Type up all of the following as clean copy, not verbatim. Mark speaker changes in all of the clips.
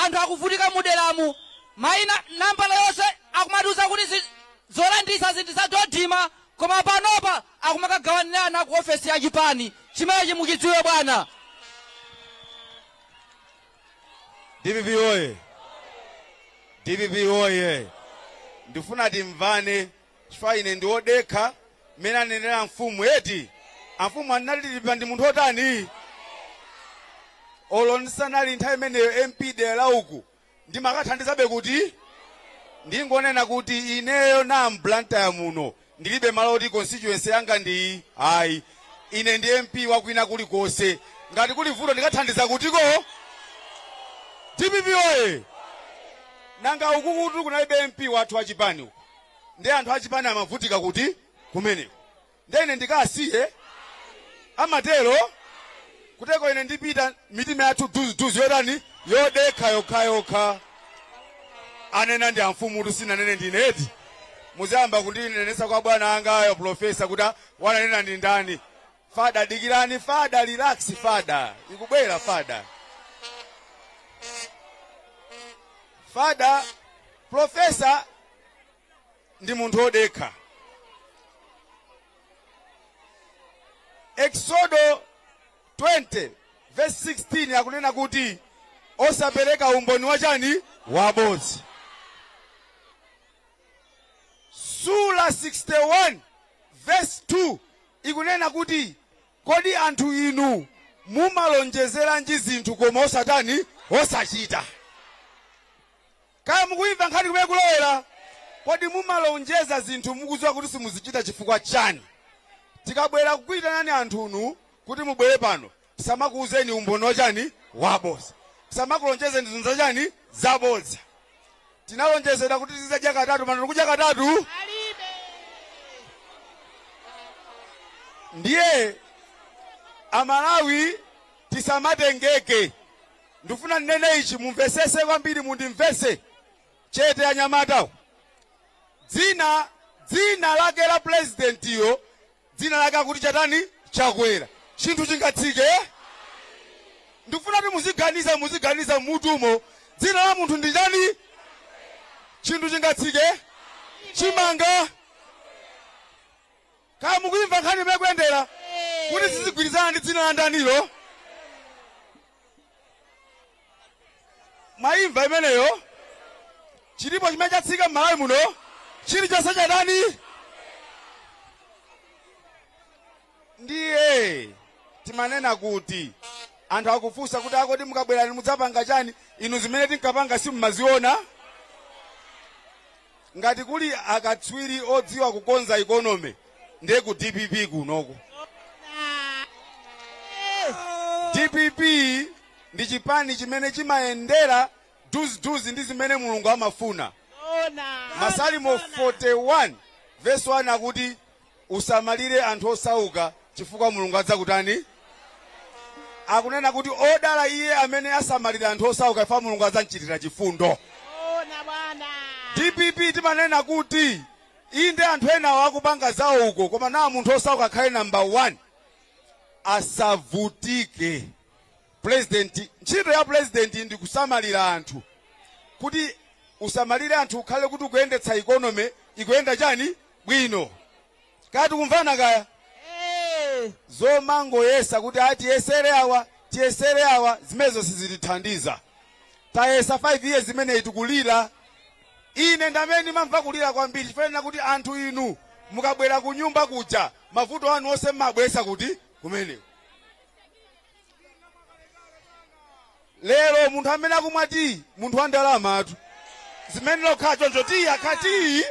Speaker 1: Anthu akuvutika muderamu. Maina nambala yonse akumatiuza kuti zolanditsa zinthu za DoDMA koma panopa akumakagawanirana ku ofesi ya chipani. Chimenechi muchidziwe bwana.
Speaker 2: Dpp oye! Dpp oye! Ndifuna timvane chifukwa ine ndi wodekha mmene anenera mfumu eti. Amfumu anati Lipipa ndi munthu otani? Olo ndisanali nthawi imeneyo MP dera la uku ndimakathandizabe kuti ndingonena kuti ineyo na m'Blantyre muno ndilibe malo oti constituency yanga ndi iyi ayi. Ine ndi MP wakwina kulikonse. Ngati kuli vuto ndikathandiza kutiko? Dpp oye! Nanga ukukutu kunalibe MP wathu wachipani uku. Ndiye anthu achipani amavutika kuti kumeneko. Ndiye ine ndikasiye? Amatero? Kuteko ine ndipita mitima yathu duziduzi yotani yodekha yokhayokha. Anena ndi amfumutu sinanene ndine eti. Muzayamba kundinenetsa kwa bwana angayo profesa kuti wananena ndi ndani. Fada dikirani fada relax fada ikubwera fada. Fada profesa ndi munthu wodekha. Eksodo 20 verse 16 akunena kuti osapereka umboni wachani wabodza. Sura 61 verse 2 ikunena kuti kodi anthu inu mumalonjezeranji zinthu koma osatani osachita. Kaya mukuimva nkhani kumene ikulowera? Kodi mumalonjeza zinthu mukudziwa kuti simuzichita chifukwa chani? Tikabwera kukuitanani anthunu kuti mubwere pano tisamakuuzeni umboni wachani wabodza. Tisamakulonjezeni zinthu zachani zabodza. Tinalonjezedwa kuti tizadya katatu pano tikudya katatu? Ndiye Amalawi tisamatengeke. Ndifuna ndinene ichi mumvesese kwambiri mundimvese. Chete anyamata. Dzina dzina lake la presidentiyo dzina lake akuti chatani Chakwera. Chinthu chingatsike? Ndifuna kuti muziganiza muziganiza mmutumo. Dzina la munthu ndi chani? Chinthu chingatsike? Chimanga? Kaya mukuimva nkhani imene ikuyendera kuti zizigwirizana ndi dzina la ndanilo? Mwaimva imeneyo? Chilipo chimene chatsika m'Malawi muno? Chilichonse chatani? Ndiye timanena kuti anthu akufunsa kuti akodi mukabwera mudzapanga chani? Inu zimene tinkapanga simumaziona? Ngati kuli akatswiri odziwa kukonza economy ndiye ku dpp kunoko. Dpp ndi chipani chimene chimayendera duziduzi ndi zimene Mulungu amafuna. Masalimo 41 verse 1 akuti Usamalire anthu osauka chifukwa Mulungu adzakutani? Akunena kuti odala iye amene asamalira anthu osauka chifukwa Mulungu adzamchitira chifundo. Dpp timanena kuti inde anthu enawo akupanga zawo uko koma nawo munthu osauka akhale number 1 asavutike. President, ntchito ya president ndi kusamalira anthu. Kuti usamalire anthu ukhale kuti ukuyendetsa economy ikuyenda chani? Bwino. Kaya tikumvana kaya? Zomangoyesa kuti a tiyesere awa, tiyesere awa, zimenezo sizitithandiza. Tayesa 5 years imeneyi tikulira. Ine ndamene ndimamva kulira kwambiri chifukwa chonena kuti anthu inu mukabwera kunyumba kuja mavuto anu onse mmabweretsa kuti kumeneko. Lero munthu amene akumwa tiyi munthu wa ndalamatu zimene lokhala choncho tiyi akha tiyi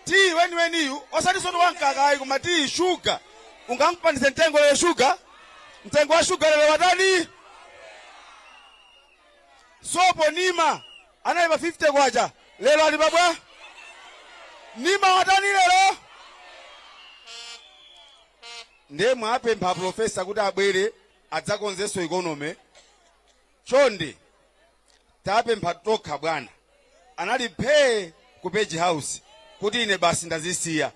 Speaker 2: tiyi weniweniyu osati soto wamkaka ayi koma tiyi shuga ungampanise mtengo lero shuga mtengo wa shuga lero watani sopo nima anali pa 50 kwacha lero ali pa bwa nima watani lero Ndiye mwapempha a Professor kuti abwere adzakonzenso economy, chonde tapempha tokha bwana. Anali phee ku Page House kuti ine basi ndazisiya.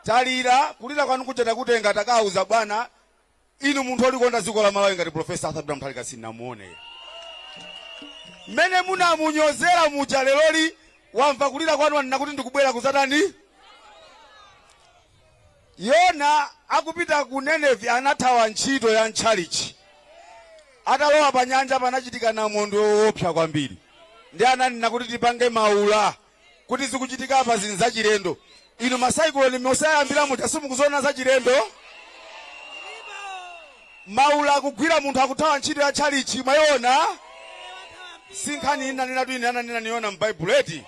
Speaker 2: Talira, kulira kwanu kuja takutenga takauza bwana, inu munthu olikonda dziko la Malawi ngati Professor Arthur Peter Mutharika sindinamuone. Mmene munamunyozera muja, leroli wamva kulira kwanu, wanena kuti ndikubwera kuzatani. Yona akupita ku Nenevi anathawa ntchito ya ntchalichi. Atalowa pa nyanja panachitika namondwe woopsa kwambiri, ndi ananena kuti tipange maula kuti zikuchitika apa zinthu zachilendo. Inu, ma cyclone mosayambira muja simukuziona zachilendo? Maula akugwira munthu akuthawa ntchito ya tchalichi, mwayiona? Si nkhani inanena ine, ananena niona m'Baibulo eti.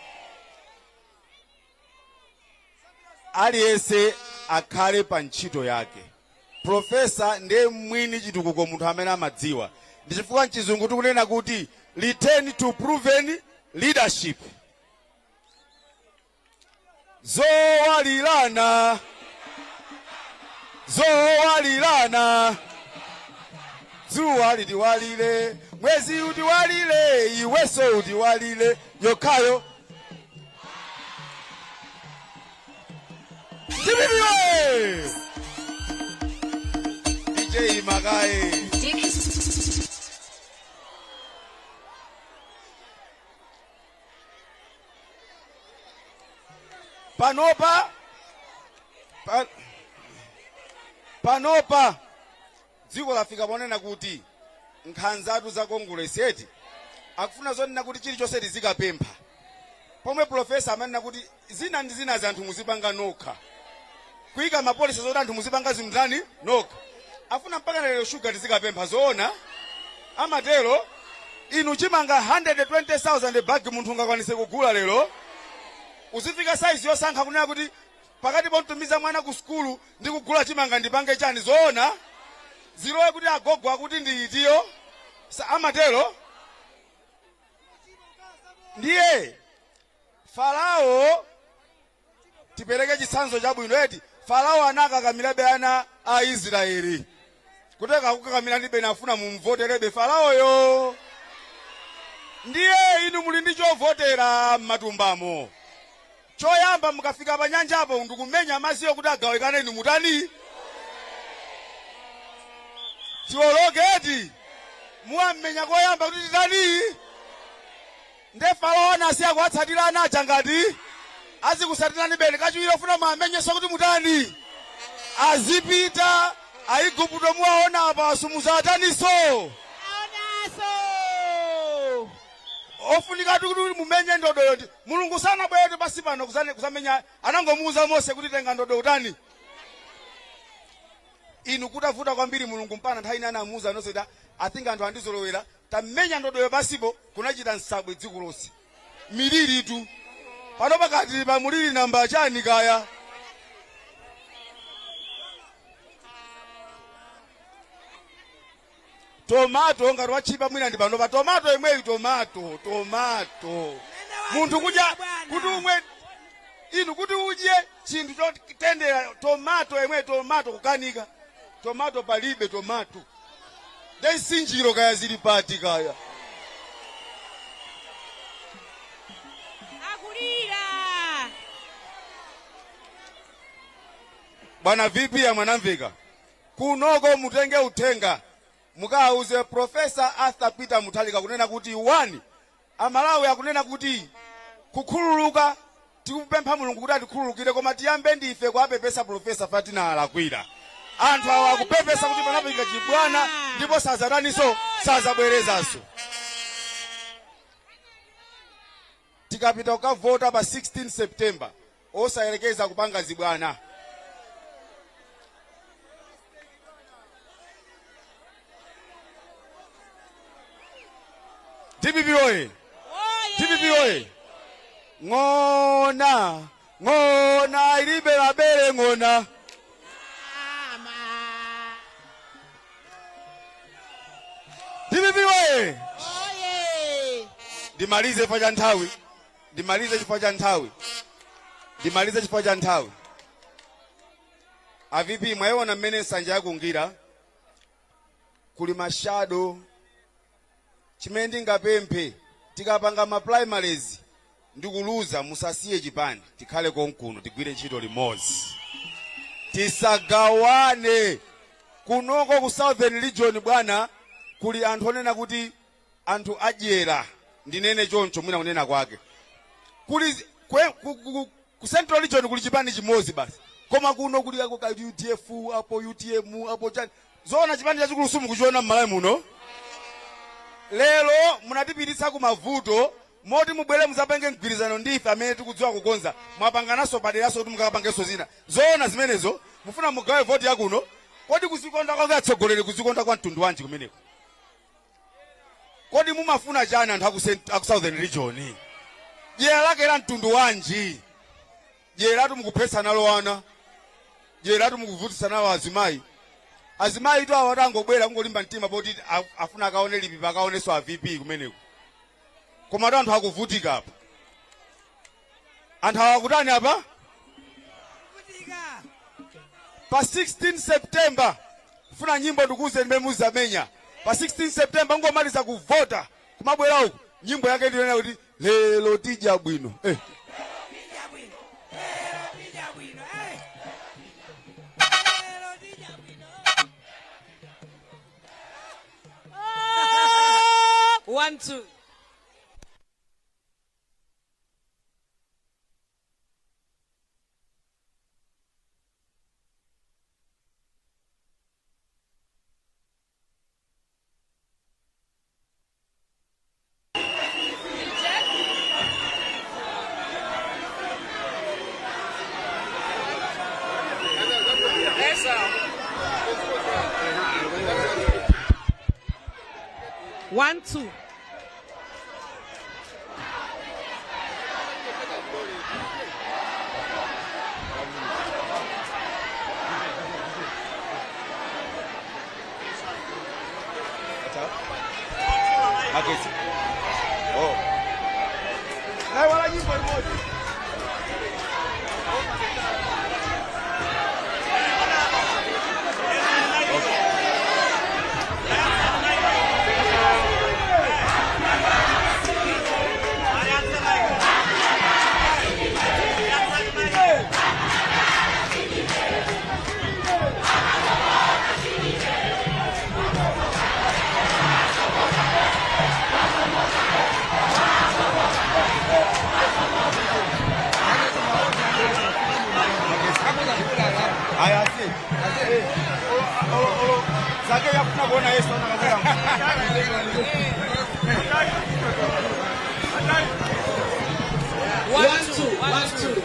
Speaker 2: Aliyense akhale pa ntchito yake. Professor ndiye mwini chitukuko, munthu amene amadziwa. Ndi chifukwa mchizungu tikunena kuti return to proven leadership. Zowalirana, zowalirana, dzuwa litiwalire, mwezi utiwalire, iwenso utiwalire, yokhayo DPP oye! DJ Magaye. Panopa dziko lafika ponena kuti nkhanzatu za Kongeresi eti akufuna zonena kuti chilichonse tizikapempha, pomwe professor amanena kuti zina ndi zina anthu muzipanga nokha, kuyika ma policy zoti anthu muzipanga zinthu ndani nokha. Afuna mpaka lero shuga tizikapempha? Zoona amatero? Inu, chimanga 120,000 bag, munthu ungakwanise kugula lero? Uzifika saizi yosankha kunena kuti pakati pomtumiza mwana ku sukulu ndi kugula chimanga ndipange chani? Zoona zilowe kuti agogo akuti ndi itiyo? Amatero? Ndiye Farao, tipereke chitsanzo chabwino eti. Farao anakakamirabe ana a Israeli. Kuteka akukakamira ndibe nafuna mumvoterebe Faraoyo. Ndiye inu muli ndi chovotera m'matumbamo. Choyamba mukafika pa nyanjapo ndikumenya maziyo kuti agawikane, inu mutani? Tiwoloke eti? Muwammenya koyamba kuti titani? Nde Farao anasiya kuwatsatira ana aja ngati azikusatirani bene. Kachiwiri ofuna muwamenyenso kuti mutani? Azipita. Aigupto muwaona apa, simuzataniso.
Speaker 3: Aonaso.
Speaker 2: Ofunika kuti mumenye ndodoyo ndi Mulungu sanabwere pasi pano kuzamenya, anangomuuza Mose kuti tenga ndodo utani. Inu, kutavuta kwambiri Mulungu mpana nthawi ina anamuuza Mose kuti I think anthu andizolowera, tamenya ndodoyo pasipo, kunachita nsabwe dziko lonse, miliri tu. Pano pakati pa muliri namba chani kaya. Tomato ngati watchipa mwina ndi panopa tomato imweyi, tomato, tomato munthu kudya kuti umwe, inu, kuti udye chinthu chotendera tomato imwe, tomato kukanika, tomato palibe, tomato ndensinjiro kaya zili pati kaya.
Speaker 3: Akulira.
Speaker 2: Bwana VP ya Mwanamveka, kunoko mutenge uthenga mukawuze Professor Arthur Peter Mutharika kunena kuti one, Amalawi akunena kuti kukhululuka tikupempha Mulungu kuti atikhululukire, koma tiyambe ndife kuwapepesa Professor fatina alakwira anthu awa akupepesa kuti panapika chibwana ndipo sazataninso, sazabwerezanso. Tikapita kukavota pa 16 September, osayerekeza kupanga zibwana. DPP oye! DPP oye! Ng'ona, ng'ona ilibe mabere, ng'ona.
Speaker 3: Ama.
Speaker 2: DPP oye!
Speaker 3: Oye.
Speaker 2: Ndimalize chifukwa cha nthawi, ndimalize chifukwa cha nthawi, ndimalize chifukwa cha nthawi. A VP, mwayiona mmene nsanja yakungira kuli ma shadow. Chimene ndingapemphe, tikapanga ma primaries ndikuluza, musasiye chipani, tikhale konkuno, tigwire ntchito limodzi, tisagawane. Kunoko ku Southern Region, bwana, kuli anthu onena kuti anthu adyera. Ndinene choncho, mwina kunena kwake kuli ku Central Region kuli chipani chimodzi basi, koma kuno kuli ako ka UDF apo, UTM apo, chani. Zoona chipani chachikulu simukuchiona m'Malawi muno? Lero munatipititsa ku mavuto moti mubwere muzapange mgwirizano ndife amene tikudziwa kukonza. Mwapangananso paderanso kuti mukakapangenso zina. Zoona zimenezo? Mufuna mugawe voti yakuno? Kodi kuzikonda kwake atsogoleri, kuzikonda kwa mtundu wanji kumeneko? Kodi mumafuna chani anthu aku Southern Region? Dyera lake la mtundu wanji? Dyeratu mukuphetsa nalo ana, dyeratu mukuvutitsa nalo azimayi. Azimayi tu awo atangobwera kungolimba mtima poti afuna akaone lipipa, akaonenso a VP kumeneko. Komatu anthu akuvutika apa. Anthu awa akutani apa? Pa 16 September funa nyimbo ndikuuze ndimene muzamenya pa 16 September. Ngomaliza kuvota kumabwera uku, nyimbo yake ndiyonena kuti lero tidya bwino, eh.
Speaker 4: Tidya bwino. Lero tidya bwino. Eh. Lero tidya bwino.
Speaker 5: One, two. One, two.
Speaker 2: Magetsi. Oh. Naiwala nyimbo imodzi. Aya, asi. Olo olo olo zake yakufuna kuona Yesu anakabwera.
Speaker 5: One, two, one, two.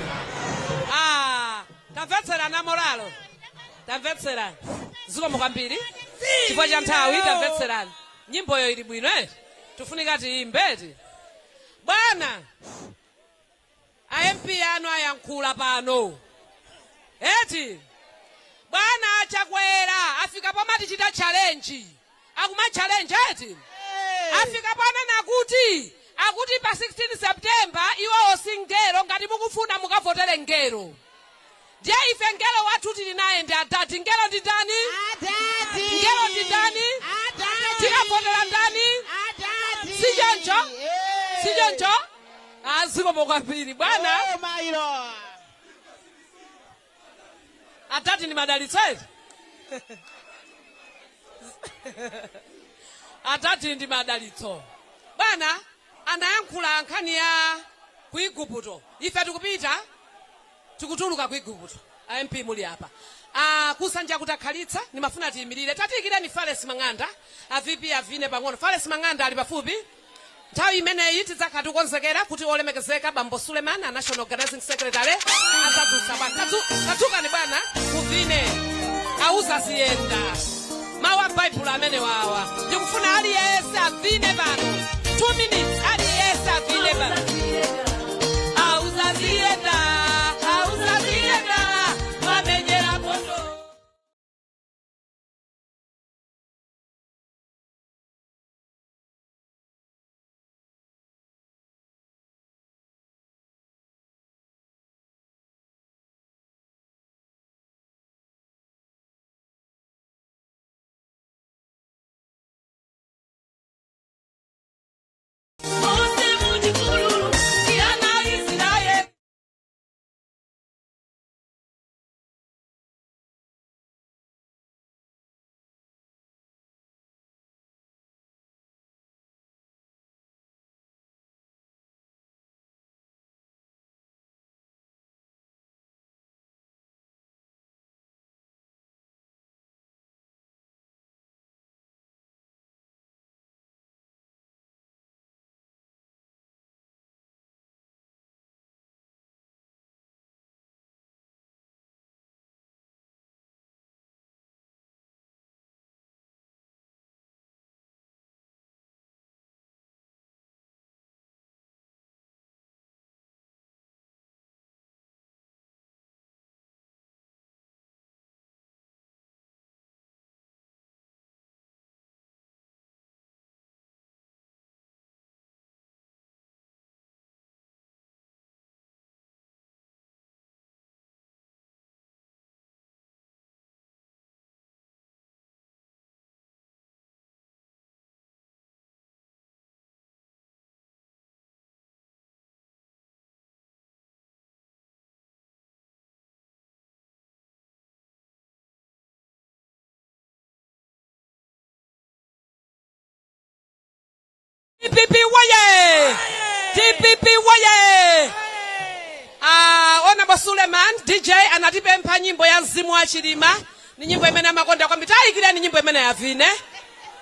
Speaker 5: Ah, tamvetsera na moralo. Tamvetsera. Zikomo kwambiri. Chifukwa cha nthawi, tamvetserani. Nyimboyo ili bwino, eh? Tufunika tiyimbeti. Bwana, a MP anu ayankhula pano. Eti? Bwana Achakwera afika pomatichita challenge. Akuma challenge, eti? Afika ponena kuti akuti pa 16 September iwowo si ngelo, ngati mukufuna mukavotere ngelo. Ndiye ife ngelo wathu tili naye ndi adadi. Ngelo ndi ndani?
Speaker 3: Adadi.
Speaker 5: Ngelo ndi ndani?
Speaker 3: Adadi.
Speaker 5: Tikavotera ndani?
Speaker 3: Adadi.
Speaker 5: Si choncho?
Speaker 3: Eh.
Speaker 5: Si choncho? Azikomo kwambiri bwana.
Speaker 3: Oh, my Lord.
Speaker 5: Adadi ndi madalitso, eti? Adadi ndi madalitso. Bwana anayankhula nkhani ya ku Igupto. Ife tikupita, tikutuluka ku Igupto. A MP muli apa. Ah, kusanja kutakhalitsa, nimafuna tiyimirire. Tatiyikireni Fales Mang'anda, a VP avine pang'ono. Fales Mang'anda ali pafupi. Nthawi imeneyi tidzakhala tikukonzekera kuti olemekezeka bambo Suleman, a National Organizing Secretary, adzadutsa. Bwana, tadzukani bwana, muvine auza ziyenda mawu a Baibulo amene wawa. Ndikufuna aliyense avine pano, 2 minutes, aliyense avine pano. Auza ziyenda, auza ziyenda, mwamenyera nkhondo. DPP woye! DPP woye! Honorable Suleiman DJ anatipempha nyimbo ya Mzimu wa Chilima, ni nyimbo imene amakonda kwambiri. Tayikirani nyimbo imene yavine.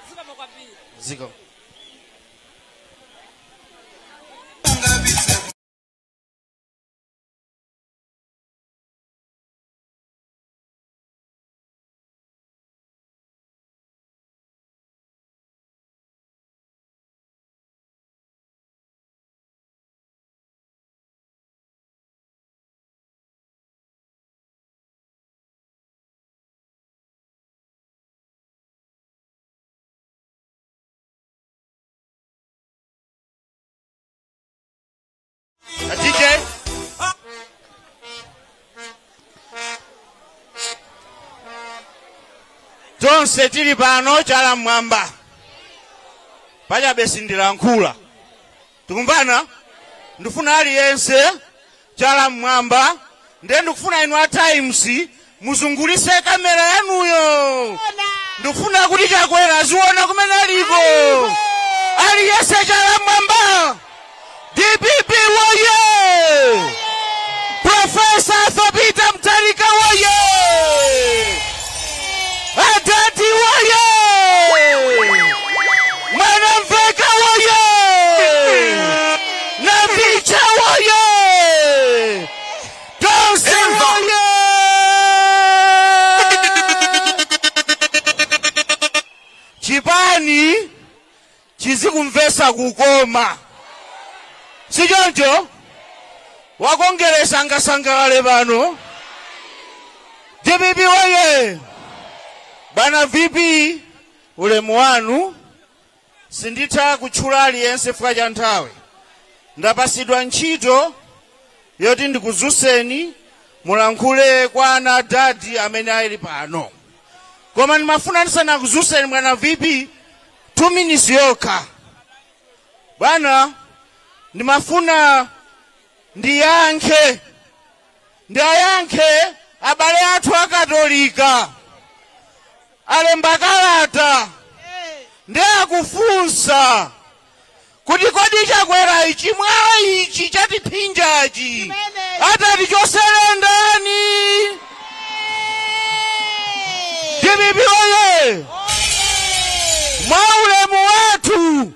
Speaker 5: Zikomo kwambiri.
Speaker 1: Ziko.
Speaker 6: DJ. Tonse tili pano chala mmwamba, pachabe sindilankhula, tikumvana? Ndifuna aliyense chala mmwamba, ndiye ndikufuna inu a Times muzungulise kamera yanuyo, ndikufuna kuti Chakwera aziona kumene aliko. Aliyense chala mmwamba. DPP woye! Profesa Arthur Peter Mutharika woye! Adadi woye! Mwanamveka woye! Navicha woye! Tonse woye! Chipani chizikumvesa kukoma, si choncho? Wakongeresa angasangalale pano. DPP woye! Bwana VP, ulemu wanu, sinditha kutchula aliyense chifukwa cha nthawi. Ndapasidwa ntchito yoti ndikuzuseni mulankhule kwa ana adadi amene ali pano, koma ndimafuna ndisanakuzuseni bwana VP, 2 minutes yokha. Bwana, ndimafuna ndiyankhe abale athu akatolika alemba kalata, ndi akufunsa kuti kodi Chakwera ichi mwala ichi chatiphinjachi atati chosere ndani? DPP oye! Mwa ulemu wathu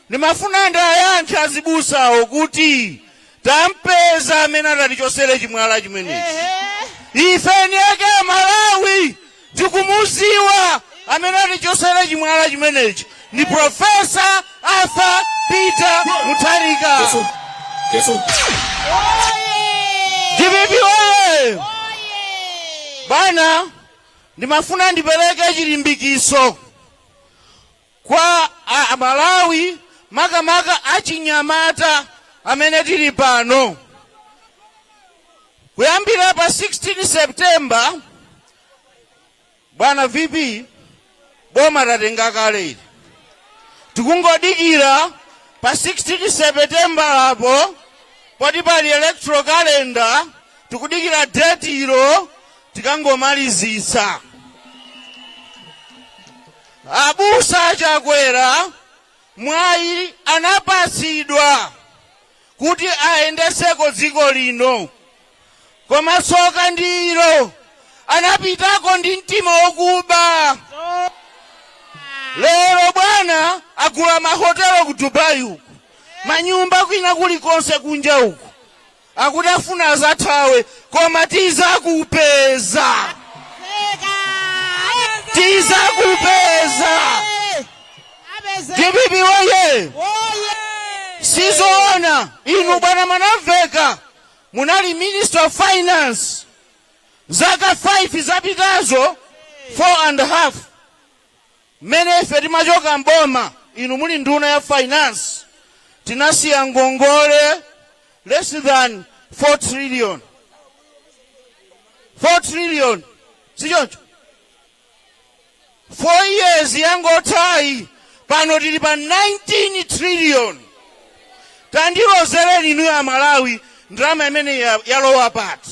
Speaker 6: ndimafuna ndiyankhe azibusawo kuti tampeza amene atatichosere chimwala chimenechi. Ife niyeke Malawi tikumuziwa amene atichosere chimwala chimenechi ndi Profesa Arthur Peter Mutharika. DPP oye! Bwana, ndimafuna ndipereke chilimbikiso kwa Amalawi, makamaka achinyamata amene tili pano. Kuyambira pa 16 September, bwana VP, boma tatenga kale ili, tikungodikira pa 16 September apo poti pali electoral calendar, tikudikira date ilo tikangomalizitsa. Abusa, Chakwera mwayi anapatsidwa kuti ayendeseko dziko lino, koma tsoka ndi ilo, anapitako ndi mtima wokuba. Lero bwana agula mahotelo ku Dubai uku, manyumba kwina kulikonse kunja uku, akuti afuna azathawe, koma tizakupeza, tizakupeza. DPP woye! Sizoona inu bwana Mwanamveka, munali Minister of Finance zaka 5 zapitazo, 4 and a half, mmene ife timachoka mboma inu muli nduna ya finance, tinasiya ngongole less than 4 trillion, 4 trillion, sichoncho? 4 years yangothayi, pano tili pa 19 trillion. Tandilozereni inu ya Malawi, ndalama imene yalowa pati?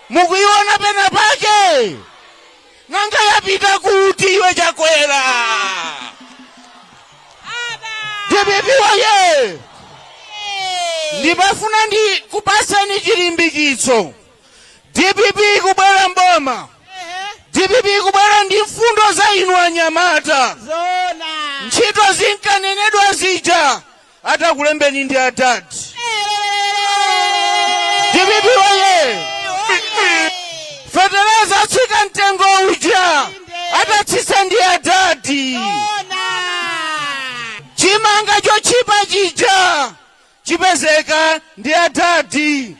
Speaker 6: Mukuiona pena pake? Nanga yapita kuti iwe Chakwera? DPP woye! Ndimafuna ndikupaseni chilimbikitso. DPP ikubwera mboma, DPP ikubwera ndi mfundo za inu anyamata.
Speaker 3: Zona.
Speaker 6: Ntchito zinkanenedwa zija atakulembeni ndi adadi. DPP woye! Fetereza atsika mtengo uja atatsitsa ndi adadi.
Speaker 3: Zona.
Speaker 6: Chimanga chochipa chija chipezeka ndi adadi.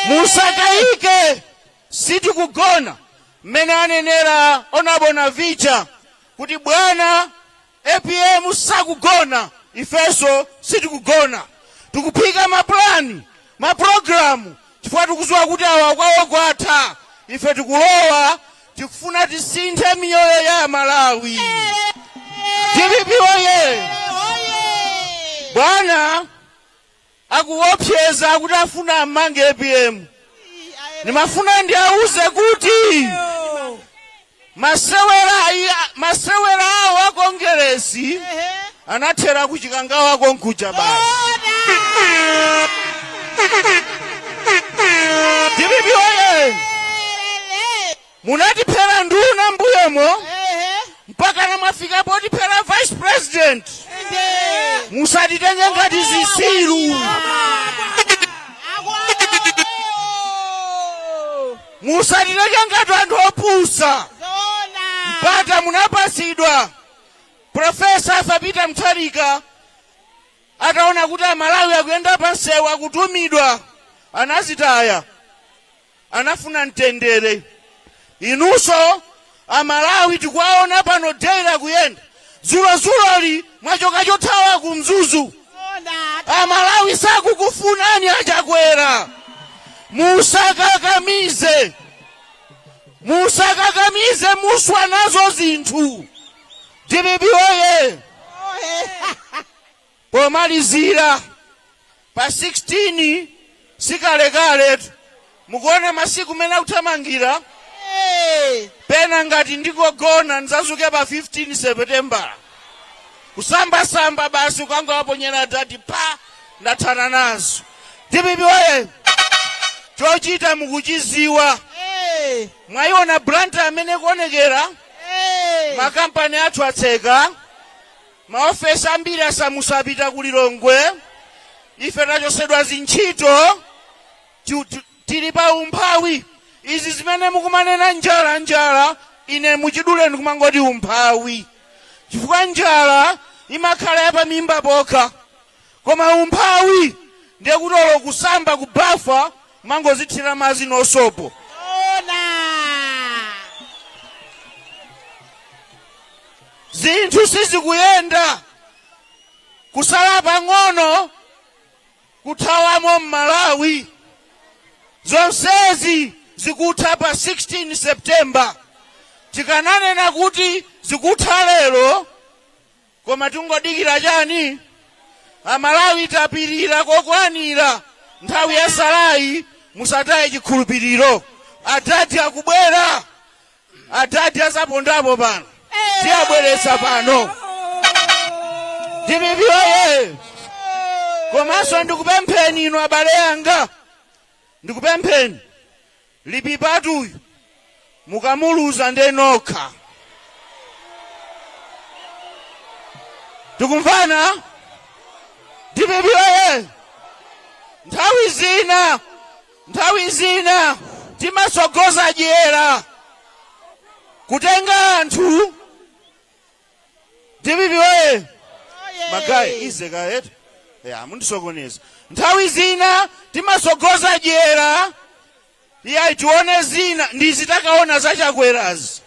Speaker 6: Musakayike, sitikugona. Mmene anenera Honourable Navicha kuti bwana APM sakugona, ifenso sitikugona, tikuphika mapulani, mapulogalamu, chifukwa tikudziwa kuti awa kwawo kwatha, ife tikulowa, tikufuna tisinthe miyoyo ya Malawi. DPP woye! Bwana akuopseza kuti afuna amange APM. Ndimafuna ndiauze kuti masewera awo a Kongeresi anathera kuchikangawa konkuja basi. DPP woye! Munatiphera nduna mbuyomo, mpaka namwafika potiphera vice president. Musatitenge ngati zisilu, musatitenge ngati anthu opusa. Mpata munapasidwa Professor Arthur Peter Mutharika ataona kuti Amalawi akuyenda pansewu akutumidwa, anazitaya, anafuna mtendere. Inunso Amalawi tikuwaona pano daily akuyenda. Zulozuloli mwachoka chothawa ku Mzuzu. Amalawi sakukufunani aChakwera. Musakakamize, musakakamize, muswa nazo zinthu. DPP oye! Pomalizira, pa 16 sikalekaletu, mukuona masiku mene akuthamangira. Pena ngati ndikogona ndidzazuke pa 15 September kusambasamba basi, ukangowaponyera dati pa ndathana nazo. DPP oye! Chochita mukuchiziwa. Mwayiona Blantyre amene kuonekera, makampani athu atseka, maofesi ambiri asamusa apita ku Lilongwe, ife tachosedwa zintchito, tili pa umphawi. Izi zimene mukumanena njala njala, ine muchidule ndikumangoti umphawi, chifukwa njala imakhala yapamimba pokha, koma umphawi ndiye kuti olo kusamba ku bafa mangozithira madzi no sopo. Zinthu sizikuyenda, kusala pang'ono kuthawamo m'Malawi. Zonsezi zikutha pa 16 September. Tikananena kuti zikutha lero, koma tingodikira chani? Amalawi tapirira kokwanira. Nthawi ya salayi, musataye chikhulupiriro. Adadi akubwera, adadi azapondapo pano, tiyabweretsa pano. DPP oye! Komanso ndikupempheni inu abale anga, ndikupempheni, Lipipatuyu mukamuluza nde nokha. Tikumvana? DPP oye! Nthawi zina timasogoza dyera kutenga anthu. DPP oye! Magayi ize kayetu ya mundisokoneza. Nthawi zina timasogoza dyera, iyayi, tione zina. Ndizitakaona zachakwerazi,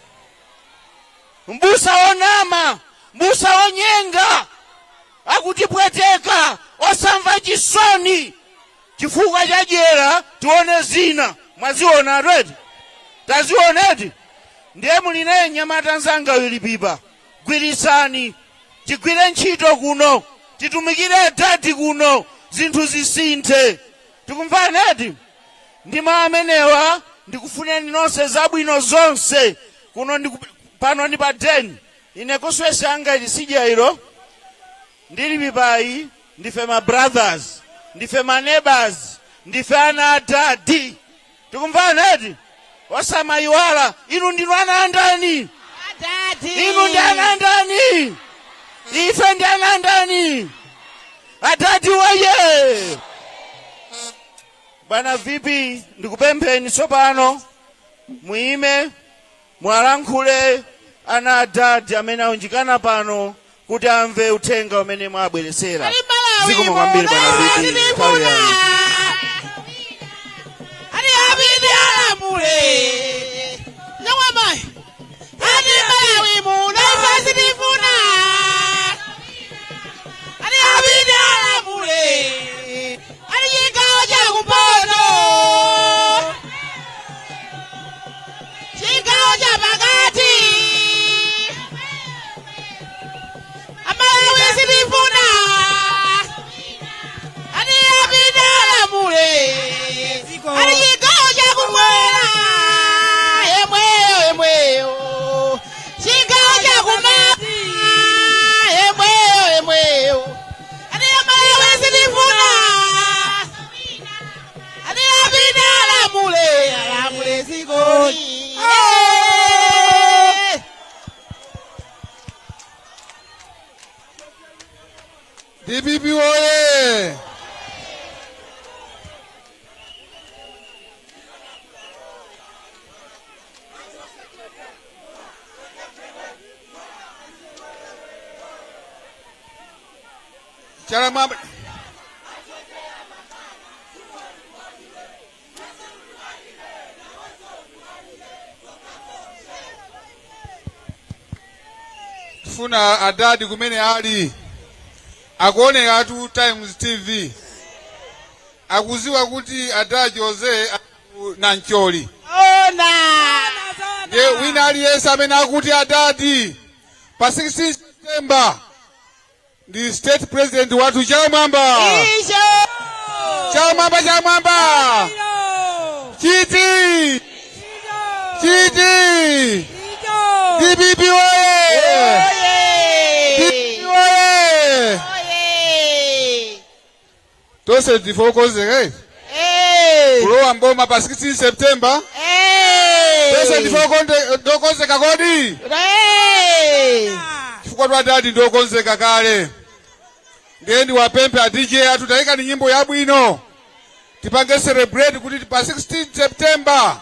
Speaker 6: mbusa wonama, mbusa wonyenga, akutipweteka, osamva chisoni chifukwa cha dyera. Tione zina. Mwaziona atweti, tazioneti. Ndiye muli naye mnyamata nzanga Lipipa, gwirisani, tigwire ntchito kuno, titumikire adadi kuno, zinthu zisinthe. Tikumvaneti? Ndi mawu amenewa ndikufuneni nonse zabwino zonse kuno. Pano ndi pa deni, ine koswesi anga ili sidya ilo. Ndi Lipipayi ndife ma brothers, ndife ma neighbors, ndife ana a dadi. Tikumvana eti? Osamayiwala, inu ndinu ana a ndani?
Speaker 3: Adadi.
Speaker 6: Inu ndi ana a ndani? Ife ndi ana a ndani? Adadi woye! Bwana VP, ndikupempheni tsopano muime muwalankhule ana adadi amene aunjikana pano kuti amve uthenga umene mwabweresera. Zikomo kwambiri bwana VP. Nthawi yanu.
Speaker 3: Ali abidi alamule. Nyawamayi. Ali Malawi muno ife sitifuna. Ali abidi alamule. Ali chigawo chakumpoto. Chigawo cha pakati. Amalawi sitifuna. Ali abidi alamule. Ali chigawo chakumwera. Yemweyo yemweyo. Chigawo chakumati. Yemweyo yemweyo. Ali Amalawi sitifuna. Ali abidi alamule. Alamule zikoli.
Speaker 7: DPP oye! Chalamwamba. Funa adadi kumene ali akuonera tu Times TV, akuziwa kuti adadi Jose na Ncholi.
Speaker 3: Ona.
Speaker 7: Ndiye wina aliyense amene akuti adadi pa 16 September ndi state president wathu Chamwamba.
Speaker 3: Isho.
Speaker 7: Chamwamba, Chamwamba, chiti chiti. DPP oye!
Speaker 3: Oye.
Speaker 7: DPP oye!
Speaker 3: Oye.
Speaker 7: Tonse tifokozere
Speaker 3: Eh.
Speaker 7: kulowa mboma pa 16 September.
Speaker 3: Eh.
Speaker 7: Tonse ndifokonzeka kodi?
Speaker 3: Eh.
Speaker 7: Chifukwa twadadi ndiokonzeka kale. Ndiye ndiwapemphe a DJ athu, tayika ni nyimbo yabwino, tipange celebrate kuti pa 16 September.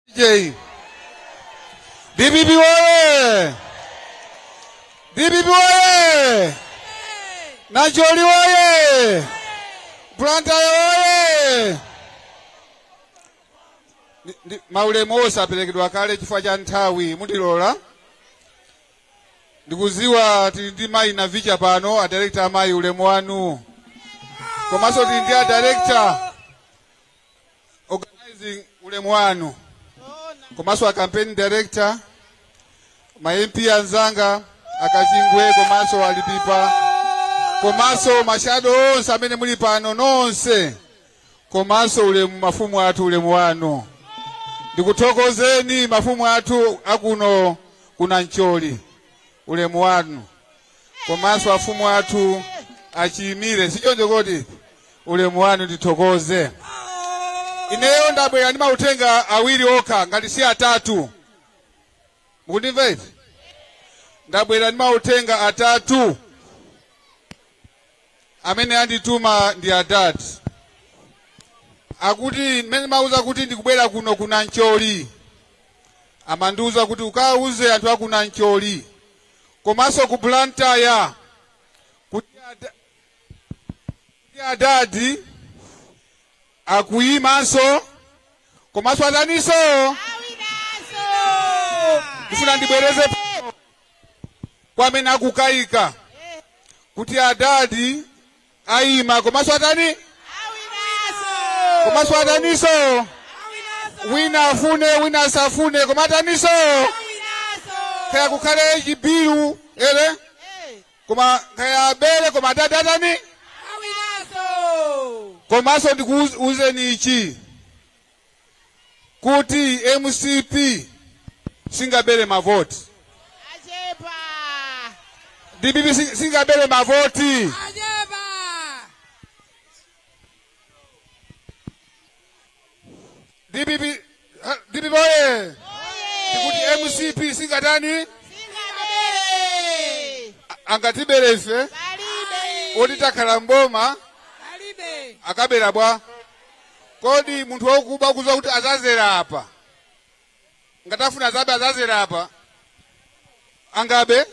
Speaker 7: DJ. DPP oye! DPP oye! Nacholi oye! Blantyre oye! Maulemu onse aperekedwa kale chifukwa cha nthawi, mundilola. Ndikuziwa tili ndi mayi Navicha pano, a director amayi, ulemu wanu. Komanso tili ndi a director organizing, ulemu wanu. Komanso a campaign director, ma MP anzanga akachingwe komanso alipipa, komanso ma shadow onse amene muli pano nonse, komanso ulemu mafumu athu, ulemu wanu. Ndikuthokozeni mafumu athu akuno kuna Ncholi, ulemu wanu. Komanso afumu athu achiyimire sichoncho kodi, ulemu wanu, ndithokoze. Ineyo ndabwera ndi mauthenga awiri okha ngati si atatu. Mukundimva iti? Ndabwera ndi mauthenga atatu. Amene andituma ndi adati akuti mmene mauza kuti ndikubwera kuno kuna Ncholi, amandiuza kuti ukauze anthu akuna Ncholi komanso ku Blantyre kuti adadi akuyimanso komanso ataninso. Ndifuna ndibwereze kwa amene akukayika kuti adadi ayima komanso atani, komanso ataninso. Wina afune, wina asafune, koma ataninso, kaya kukhale chibiru ere, koma kaya abere, koma adadi atani. Komanso ndikuuzeni ichi kuti MCP singabere mavoti.
Speaker 3: Achepa.
Speaker 7: DPP singabere mavoti.
Speaker 4: Achepa.
Speaker 7: DPP, DPP oye! Ndikuti MCP singatani?
Speaker 3: Singabere.
Speaker 7: Angatibere ife?
Speaker 3: Palibe.
Speaker 7: Oti takhala mboma.
Speaker 4: Palibe.
Speaker 7: Akabera bwa? Kodi munthu wakuba kuza kuti azazera apa, ngatafuna azabe azazera apa, angabe?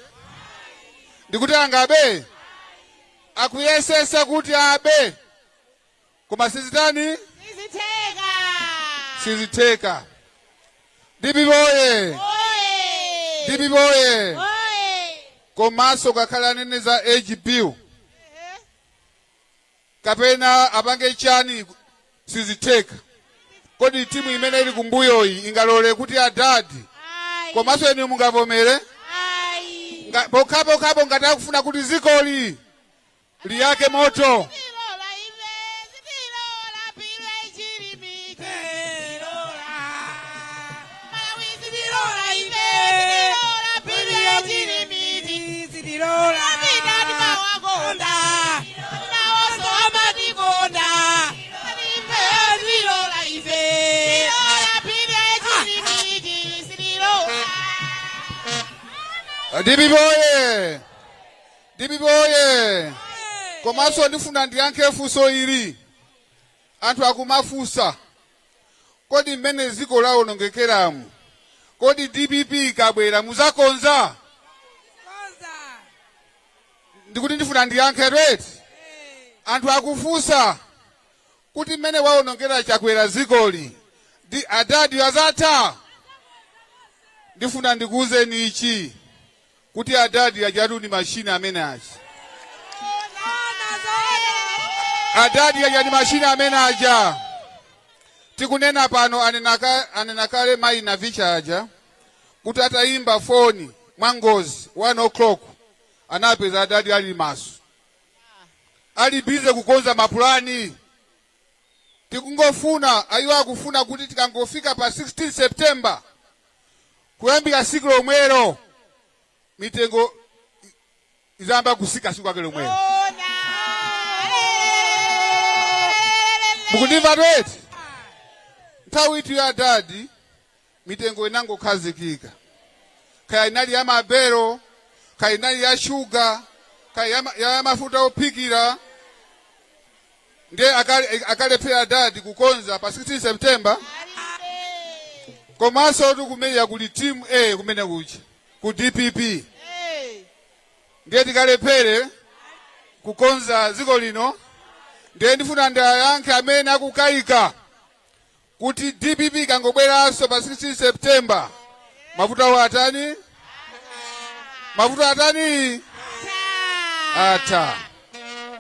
Speaker 7: Ndikuti angabe? Akuyesesa kuti abe, koma sizitani?
Speaker 3: Sizitheka.
Speaker 7: Sizitheka. DPP oye!
Speaker 3: Oye!
Speaker 7: DPP oye!
Speaker 3: Oye!
Speaker 7: Komanso kakhala anene za age bill kapena apange chani, sizitheka. Kodi timu imene ili kumbuyoyi ingalole kuti adadi
Speaker 3: Ayi.
Speaker 7: komanso inu mungavomere?
Speaker 3: Ayi.
Speaker 7: Pokhapokhapo ngati akufuna kuti zikoli liyake moto.
Speaker 3: Sitilola ife, sitilola pile chilimike. Malawi sitilola ife, sitilola pile chilimike.
Speaker 4: Sitilola.
Speaker 3: Apita timawakonda. Nawonso
Speaker 4: amatikonda.
Speaker 3: Ife
Speaker 4: Sitilola ife.
Speaker 3: sitilola pile chilimike, sitilola.
Speaker 7: DPP oye! DPP oye! Komanso ndifuna ndiyankhe funso ili. Anthu akumafunsa, kodi mmene dziko lawonongekeramu, kodi DPP ikabwera muzakonza?
Speaker 4: Konza.
Speaker 7: Ndikuti ndifuna ndiyankhe rate. Anthu akufunsa kuti mmene waonongera Chakwera zikoli, ndi adadi azatha? Ndifuna ndikuwuzeni ichi kuti adadi ajatu ndi mashini amene aja. Adadi aja ndi mashini amene aja. Tikunena pano anena kale mayi Navicha aja kuti atayimba foni mwangozi 1 o'clock, anapeza adadi ali maso, ali busy kukonza mapulani. Tikungofuna ayiwo akufuna kuti tikangofika pa 16 September, kuyambira siku lomwelo mitengo izamba kusika siku ake lomwelo. Mukundimva tweti? Nthawi itu ya dadi mitengo inangokhazikika, kaya inali ya mabero, kaya inali ya shuga, kaya ya mafuta ophikira. Ndiye akalephera dadi kukonza pa 16 September? Komanso tikumeya kuli team A kumene kucha ku DPP. Ndiye tikalephere kukonza dziko lino? Ndiye ndifuna ndiyankhe amene akukayika kuti DPP ikangobweranso pa 16 September, mavuto awo atani? Mavuto atani? Atha.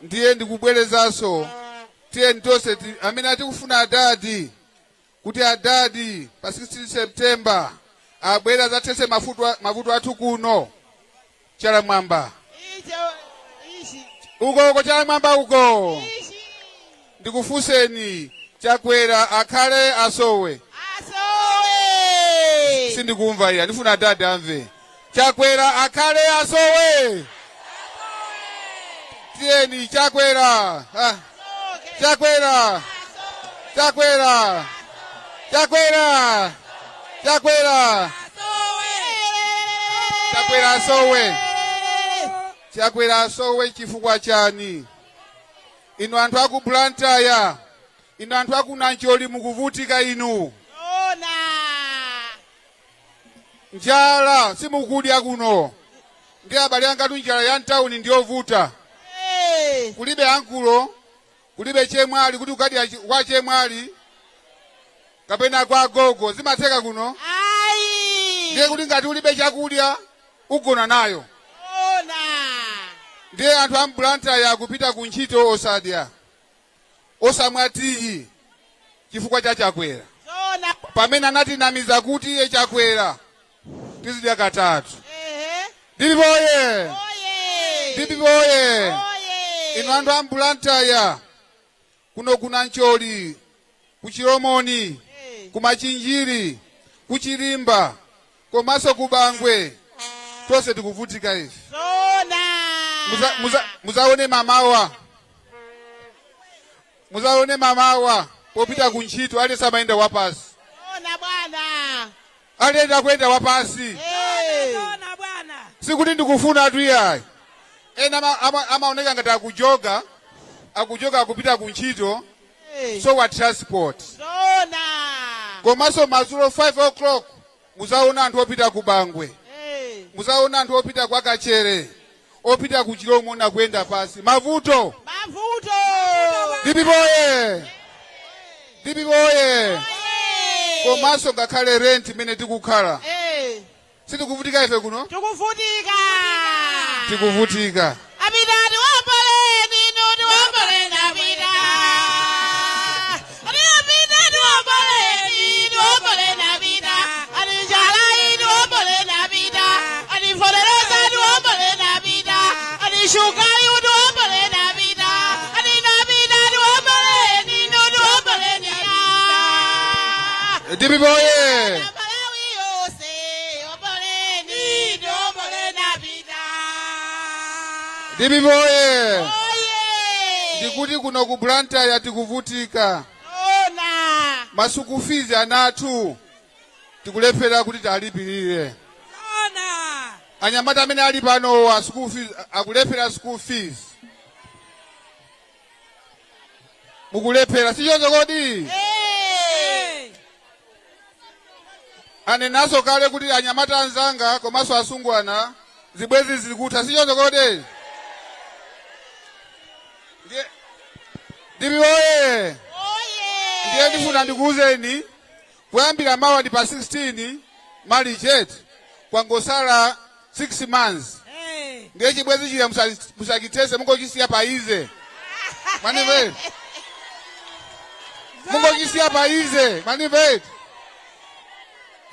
Speaker 7: Ndiye ndikubwerezanso, tiyeni tonse amene atikufuna adadi, kuti adadi pa 16 September abwera adzathetse mavuto athu kuno. Chala mwamba uko, uko, chala mwamba uko. Ndikufunseni, Chakwera akhale, asowe?
Speaker 3: Asowe.
Speaker 7: Sindikumva iya, ndifuna adadi amve. Chakwera akhale, asowe? Tiyeni, Chakwera, ah. Chakwera, Chakwera, Chakwera, Chakwera, Chakwera asowe, Chakwera asowe. Chifukwa chani? Inu anthu aku Blantyre, inu anthu aku Nancholi, mukuvutika inu.
Speaker 3: Ona.
Speaker 7: Njala, simukudya kuno. Ndi abale angatu, njala ya mtawuni ndiyovuta. Kulibe ankulo, kulibe chemwali kuti ukadya kwa chemwali kapena kwa gogo. Zimatheka kuno?
Speaker 3: Ayi.
Speaker 7: Ndiye kuti ngati ulibe chakudya, ugona nayo.
Speaker 3: Ona.
Speaker 7: Ndiye anthu a m'Blantyre akupita ku ntchito osadya, osamwa tiyi, chifukwa cha Chakwera.
Speaker 3: Ona.
Speaker 7: Pamene anatinamiza kuti iye Chakwera tizidya katatu.
Speaker 3: Ehe.
Speaker 7: DPP oye!
Speaker 3: Oye.
Speaker 7: DPP oye!
Speaker 3: Oye.
Speaker 7: Inu anthu a m'Blantyre kuno, ku Nancholi, ku Chilomoni, ku Machinjiri, ku Chirimba komanso ku Bangwe, tonse tikuvutika ife.
Speaker 3: Zona.
Speaker 7: Muzaone mamawa, muzaone mamawa popita ku ntchito, aliyense amayenda wapasi.
Speaker 3: Zona, bwana.
Speaker 7: Aliyense akuyenda wapasi.
Speaker 4: Zona, bwana.
Speaker 7: Sikuti ndikufuna tu iyayi. Ena amaoneka ngati akujoga, akujoga akupita ku ntchito. So wa transport.
Speaker 3: Zona.
Speaker 7: Komanso madzulo 5 o'clock muzaona anthu opita ku Bangwe, muzaona anthu opita kwa Kachere, opita ku Chilomoni akuyenda pasi. Mavuto.
Speaker 3: Mavuto.
Speaker 7: DPP oye! DPP oye!
Speaker 3: Oye.
Speaker 7: Komanso ngakhale rent imene tikukhala, sitikuvutika ife kuno?
Speaker 3: Tikuvutika.
Speaker 7: Tikuvutika.
Speaker 3: Apita tiwomboleni, inu tiwomboleni apita. Ati apita tiwomboleni, tiwomboleni apita. Ati njala iyi tiwomboleni apita. Ati fetereza tiwomboleni apita. Ati shugali tiwomboleni apita. Ati napita tiwomboleni, inu tiwomboleni apita.
Speaker 7: DPP oye!
Speaker 3: Malawi yonse, omboleni, tiwomboleni apita.
Speaker 7: DPP oye!
Speaker 3: Oye!
Speaker 7: Ndikuti kuno ku Blantyre tikuvutika.
Speaker 3: Ona.
Speaker 7: Ma school fees ana athu tikulephera kuti talipirire.
Speaker 4: Zona.
Speaker 7: Anyamata amene ali panowa, school fees akulephera, school fees mukulephera, sichoncho kodi?
Speaker 3: Eh.
Speaker 7: Anenaso kale kuti anyamata anzanga komanso asungwana, zibwezi zikutha, sichoncho kodi? Ndiye DPP oye!
Speaker 3: Oye!
Speaker 7: Ndiye ndifuna ndikuwuzeni, kuyambira mawa ndi pa 16 March, kwangosala 6 months. Ndiye chibwezi chija musachithese, mungochisiya pa easy. Manimveti? Mungochisiya pa easy, manimveti?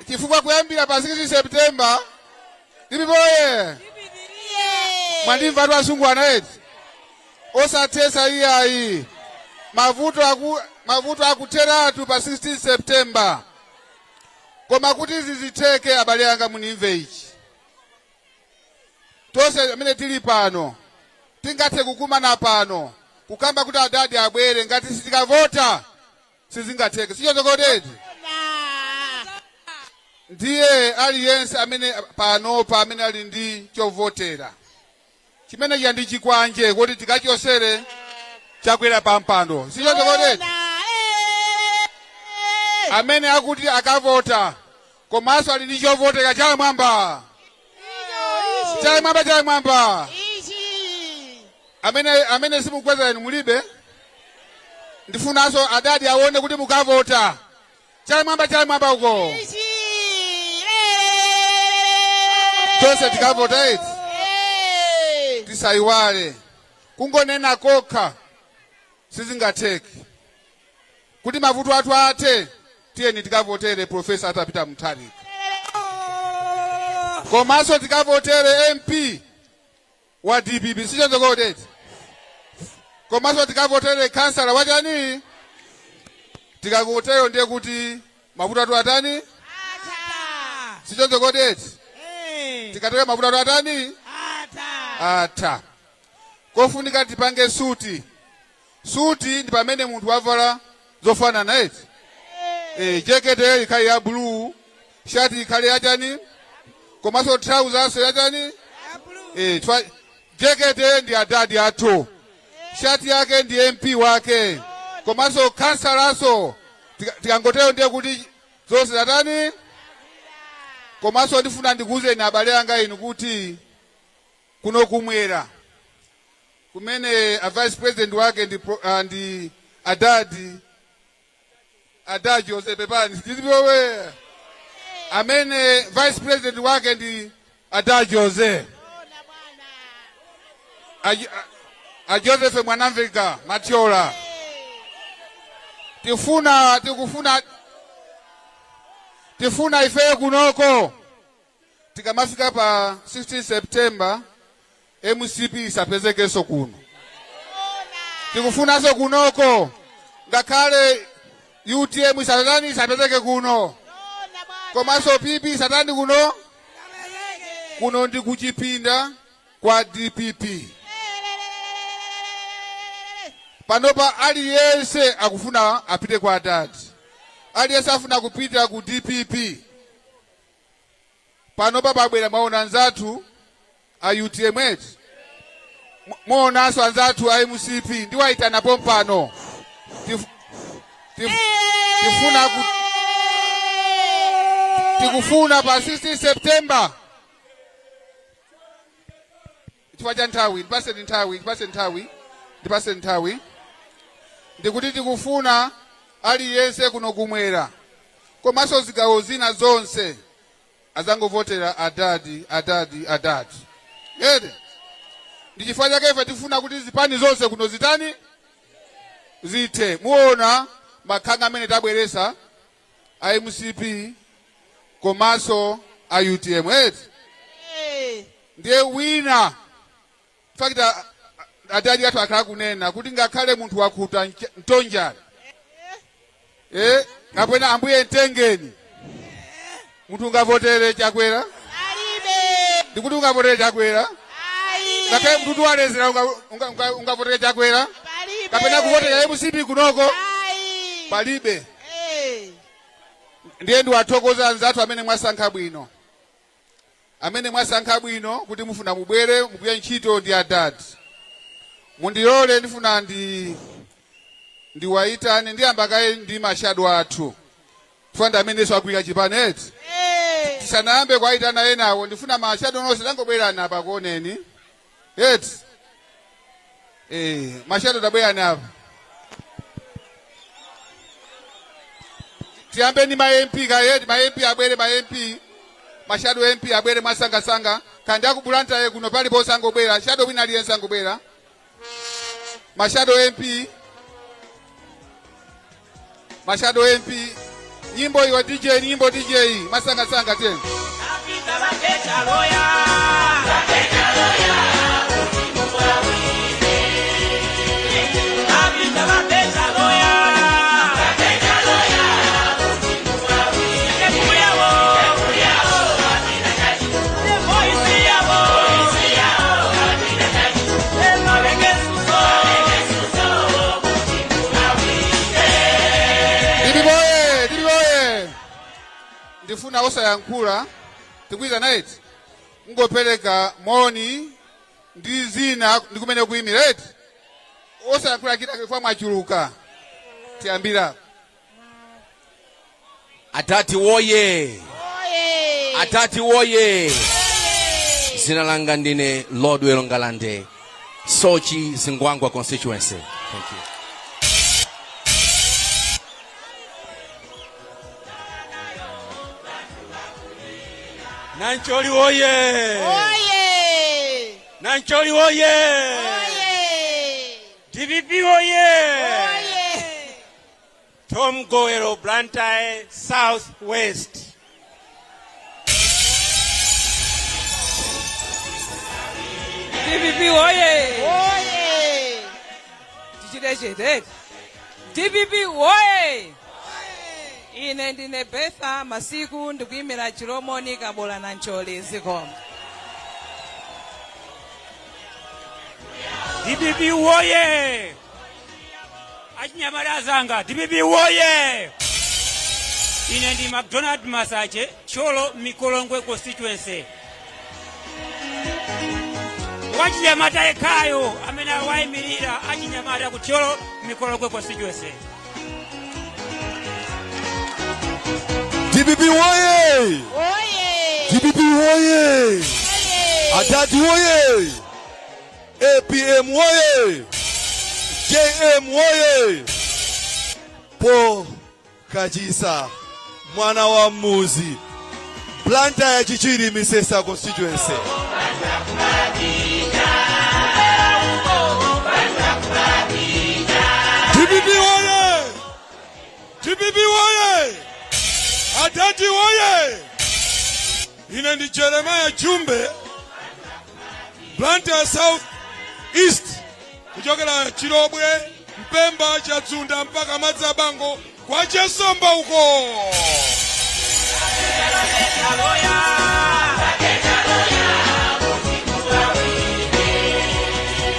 Speaker 7: Chifukwa kuyambira pa 6 September, DPP oye! Mwandimva tu asungwana eti? Osathesa iyayi. Mavuto akutheratu pa 16 September. Koma kuti izi zitheke, abale anga, munimve ichi. Tonse amene tili pano tingathe kukumana pano kukamba kuti adadi abwere, ngati sitikavota sizingatheke, sichoncho kodi? Ndiye aliyense amene panopa amene ali ndi chovotera chimene chiya ndi chikwanje kuti tikachosere Chakwera pa mpando, sichoncho kodi? Amene akuti akavota komanso ali ndi chovotera, chala mwamba, chala mwamba, chala mwamba.
Speaker 3: Ichi.
Speaker 7: Amene simukweza inu mulibe. Ndifunanso adadi aone kuti mukavota. Chala mwamba, chala mwamba uko. Tonse tikavota eti? Tisayiwale. Kungonena kokha sizingatheke. Kuti mavuto athu athe, tiyeni tikavotere Professor Arthur Peter Mutharika. Komanso tikavotere MP wa DPP, sichoncho kodi eti? Komanso tikavotere kansala wachani? Tikangotero ndiye kuti mavuto athu atani? Sichoncho kodi eti? Tikatero mavuto athu atani? Atha. Kofunika tipange suti. Suti ndi pamene munthu wavala zofanana eti? Jekete ikhale ya blue, shati ikhale yachani, komanso trouser yachani? Jekete ndi adadi athu, shati yake ndi MP wake, komanso kansalaso. Tikangotero ndiye kuti zonse zatani. Komanso ndifuna ndikuwuzeni abale anga inu kuti kuno kumwera kumene a vice president wake ndi adadi adadi Jose, pepani, ndilipowe amene vice president wake ndi adadi Jose a Joseph Mwanamveka Mathyola. Tifuna tikufuna tifuna ifeyo kunoko tikamafika pa 16 September MCP isapezekenso kuno. Tikufunanso kunoko ngakhale UTM isatani, isapezeke kuno, komanso PP isatani kuno. Kuno ndi kuchipinda kwa DPP. Panopa aliyense akufuna apite kwa adadi, aliyense afuna kupita ku DPP. Panopa pabwera, mwaona anzathu a UTM eti, muonanso anzathu a MCP, ndiwayitana pompano. Tikufuna pa 16 September, chifukwa cha nthawi, ndipaseni nthawi, ndipaseni nthawi, ndipaseni nthawi. Ndikuti tikufuna aliyense kuno kumwera komanso zigawo zina zonse azangovotera adadi, adadi, adadi ete. Ndi chifukwa chake ife tifuna kuti zipani zonse kuno zitani? Zithe. Muona makhanga amene tabweresa a MCP komanso a UTM eti. Ndiye wina fakita adadi athu akhala kunena kuti ngakhale munthu wakhuta mtonjani kapena ambuye mtengeni, munthu ungavotere Chakwera?
Speaker 3: Alibe.
Speaker 7: Ndikuti ungavotere Chakwera?
Speaker 3: Ayi.
Speaker 7: Ngakhale munthu walezera, ungavotere Chakwera?
Speaker 3: Palibe.
Speaker 7: Kapena kuvotera MCP kunoko?
Speaker 3: Ayi.
Speaker 7: Palibe. Ndiye ndiwathokoza anzathu amene mwasankha bwino, amene mwasankha bwino kuti mufuna mubwere mugwire ntchito ndi adadi. Mundilole, ndifuna ndiwayitane. Ndiyamba kaye ndi ma shadow athu chifukwa ndi amenenso agwira chipani eti. Tisanayambe kuwayitana enawo, ndifuna ma shadow nonse tangobwerani apa kuoneni eti. Ma shadow tabwerani apa. Tiyambe ndi ma MP kaye eti. Ma MP abwere, ma MP, ma shadow MP abwere mwasangasanga. Kandi aku Blantyre kuno paliponse angobwera, shadow wina aliyense angobwera. Ma shadow MP, ma shadow MP. Nyimbo iwa DJ, nyimbo DJ, masangasanga tena.
Speaker 4: Apita vakecha loya. Vakecha loya. Apita vakecha loya. Vakecha loya. Ekuyawo. Ekuyawo. Voice yabo. Voice yabo. Emabekesuso.
Speaker 7: DPP oye! DPP oye! Ndifuna osayankhula, tikuyitana eti, ngopereka moni ndi zina ndi kumene kuyimira eti, osayankhula chita chifukwa mwachuluka. Tiyambira.
Speaker 8: Adadi woye!
Speaker 3: Oye.
Speaker 8: Adadi woye! Zina langa ndine Lord Ngalande, Soche Zingwangwa constituency. Thank you.
Speaker 9: Nancholi woye!
Speaker 3: Oye!
Speaker 9: Nancholi woye!
Speaker 3: Oye!
Speaker 9: DPP woye!
Speaker 3: Oye!
Speaker 9: Tom Gowero, Blantyre South West.
Speaker 4: DPP woye!
Speaker 3: Oye!
Speaker 4: Tichite chete. DPP woye! Ine ndine Betha Masiku, ndikuyimira Chilomoni Kabola Nancholi. Zikomo.
Speaker 9: DPP woye! Achinyamata azanga, DPP woye! Ine ndi McDonald Masache, Thyolo Mikolongwe constituency. Wachinyamata yekhayo amene awayimirira achinyamata ku Thyolo Mikolongwe constituency.
Speaker 2: DPP woye!
Speaker 3: Oye!
Speaker 2: DPP woye!
Speaker 3: Oye!
Speaker 2: Adadi woye! APM woye! JM woye! Po Kachisa, mwana wa muzi, Blantyre Chichiri Misesa constituency.
Speaker 9: DPP woye! DPP woye! Adadi woye! Ine ndi Jeremiah Jumbe, Blantyre South East, kuchokera Chilobwe, Mpemba, Chadzunda mpaka Madzabango kwa Chesomba uko.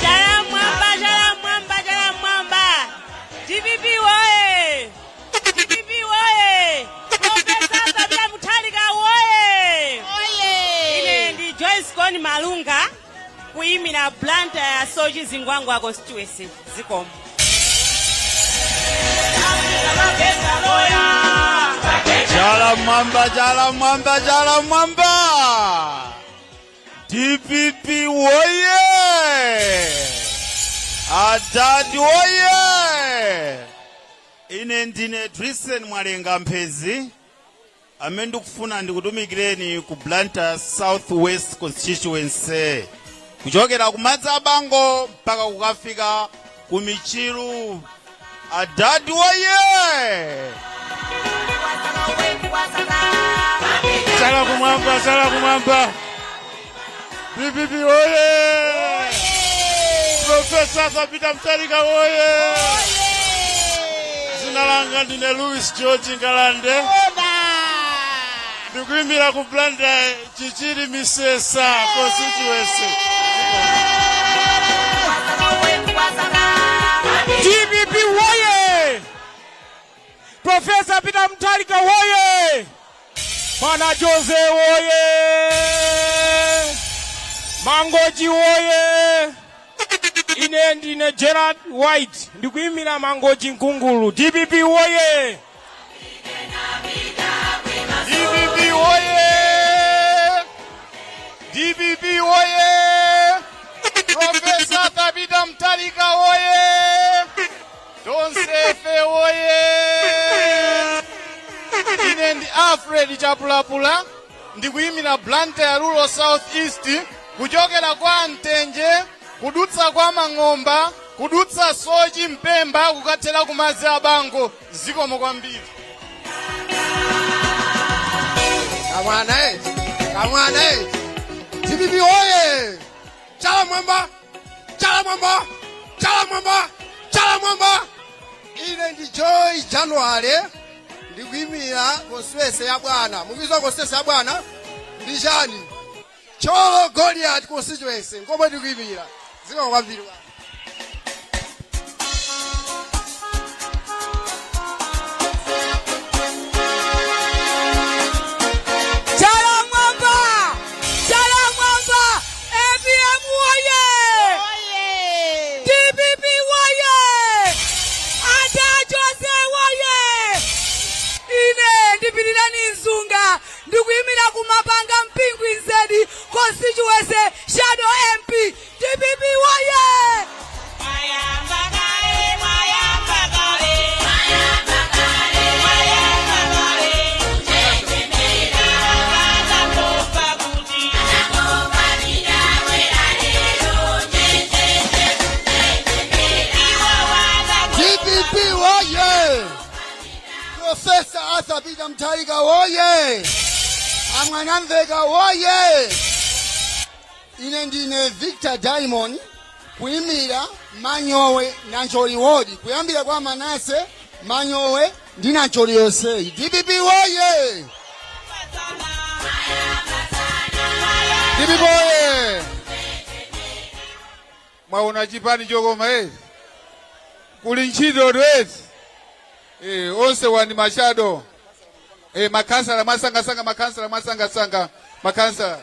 Speaker 3: Chala mwamba, chala mwamba, chala mwamba. DPP woye! DPP woye! Professor Peter Mutharika woye! Oye! Ine ndi Joyce Koni Malunga, kuyimira Blantyre Soche Zingwangwa constituency. Zikomo.
Speaker 6: Chala mwamba, chala mwamba, chala mwamba. DPP woye! Adadi woye! Ine ndine Drisen Mwalenga Mphezi, amene ndikufuna ndikutumikireni ku Blantyre South West constituency, kuchokera ku Madzabango mpaka kukafika ku Michiru. Adadi woye!
Speaker 9: Chala kumwamba, chala kumwamba. DPP woye! Professor Peter Mutharika woye! Dzina langa ndine Louis George Ngalande, ndikuyimira ku Blantyre Chichiri Misesa constituency.
Speaker 4: DPP woye! Professor Peter Mutharika woye! Bwana Jose woye! Mangochi woye! Ine ndine Gerard White, ndikuyimira Mangochi Mkungulu. DPP woye!
Speaker 6: DPP woye! DPP woye! Professor Peter Mutharika woye! Tonsefe woye! Ine ndi Alfred Chapulapula, ndikuyimira Blantyre Rural South East, kuchokera kwa Mtenje, kudutsa kwa Mang'omba, kudutsa Soche, Mpemba, kukathera ku madzi abango. Zikomo kwambiri.
Speaker 2: Kamwana eh, kamwana eh. DPP oye! Chala mwamba, chala mwamba, chala mwamba, chala mwamba. Ine ndi Joy January, ndikuyimira constituency ya bwana. Mukuidziwa constituency ya bwana ndi chani? Thyolo Goliath constituency ngomwe ndikuyimira. Zikomo kwambiri bwana.
Speaker 4: Chala mwamba! Chala mwamba! APM woye! DPP woye! Ata Jose woye! Ine ndipitirani Mzunga, ndikuyimira kumapanga Mpingwe Nzedi constituency, shadow MP. DPP woye!
Speaker 3: Mwayamba kale, mwayamba kale, mwayamba kale, mwayamba kale, kuchenjemera, kata kufa.
Speaker 10: Professor Arthur Peter Mutharika woye! A Mwanamveka woye! Ine ndine Victor Diamond, kuyimira Manyowe Nancholi Ward, kuyambira kwa Manase, Manyowe ndi Nancholi yonseyi. DPP woye!
Speaker 7: DPP woye! Mwaona chipani chokoma eti, kuli ntchito eti. Onse wani ma shadow, makhansala mwasangasanga, makhansala mwasangasanga, makhansala.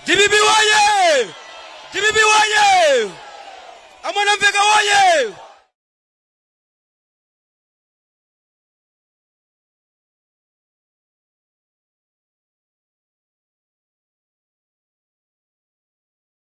Speaker 11: DPP woye! DPP woye! A Mwanamveka woye!